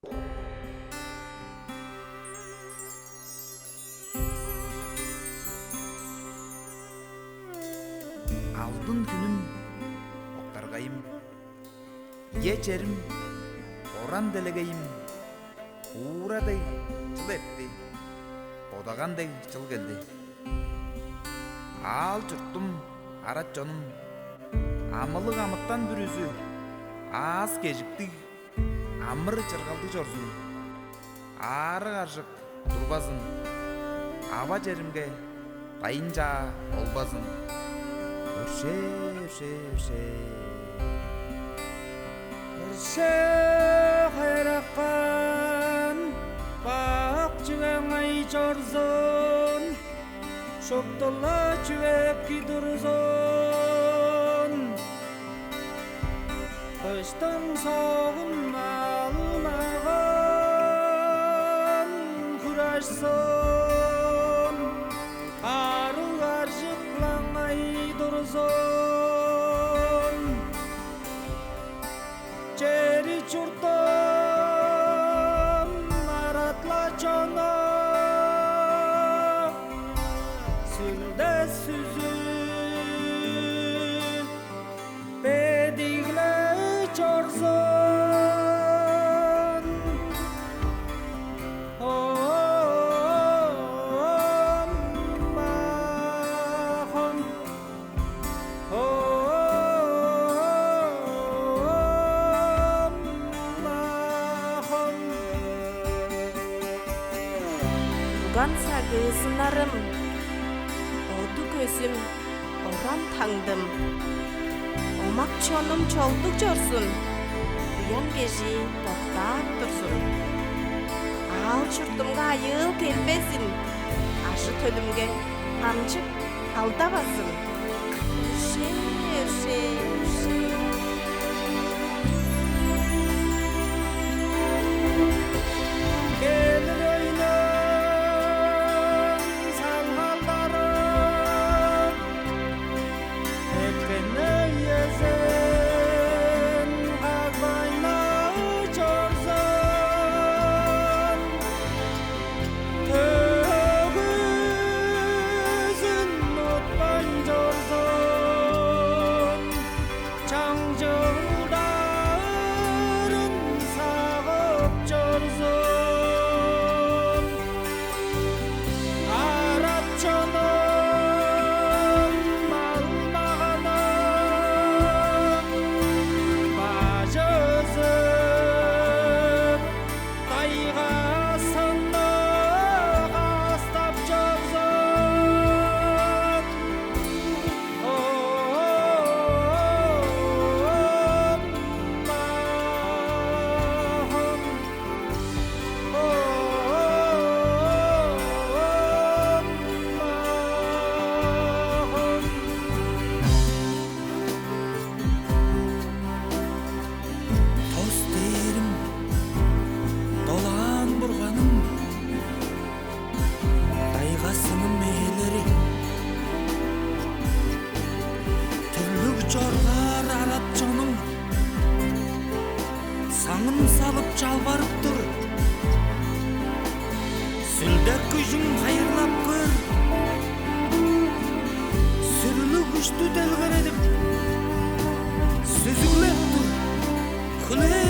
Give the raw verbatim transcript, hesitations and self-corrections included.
Алдын хүнүм, октаргайым, ийе черим, оран делегейим, куура дег чыл эртти, бодаган дег чыл келди. Аал-чуртум, арат чонум, амылыг амытан бүрүзү аас-кежиктиг, амыр-чыргалдыг чорзун. Аарыг-аржык турбазын, ава черимге дайын-чаа олбазын. Өршээ, өршээ, өршээ. Өршээ, хайыракан, бак чүвең ай чорзун, шупту-ла чүве эки турзун. Кыштың соогун алмаган хүрашсын, арыг-аржык ылаңай турзун. Чери-чуртум, арат-ла чону, сүлде-сүзү бедигле чорзун. Ом, махом, ом, махом. Уган сагыызын арым, оду көзүм, оран таңдым. Омак чонум чолдуг чорзун, буян кежии боктаап турзун. Аал-чуртумга айыыл келбезин, ажы-төлүмге камчык алдавазын. Өршээ, өршээ, өршээ. Келир өйнүң салгалдары, эккенней эзен кагбайнаа чорзун, төгүзүн утпайн чорзун, чаңчылдарын сагып чорзун. Арат чонум, алмаганы бажы өзүп, тайгазынны кастап чорзун. Ом, махом. Тос дээрим, долаан Бурганым, дайгазының мээлери, түрлүг чоргаар арат чонум, саңын салып чалбарып тур. Сүлде-күжүң хайырлап көр, сүрлүг күштү делгередип, сүзүглеп тур. Хүлээ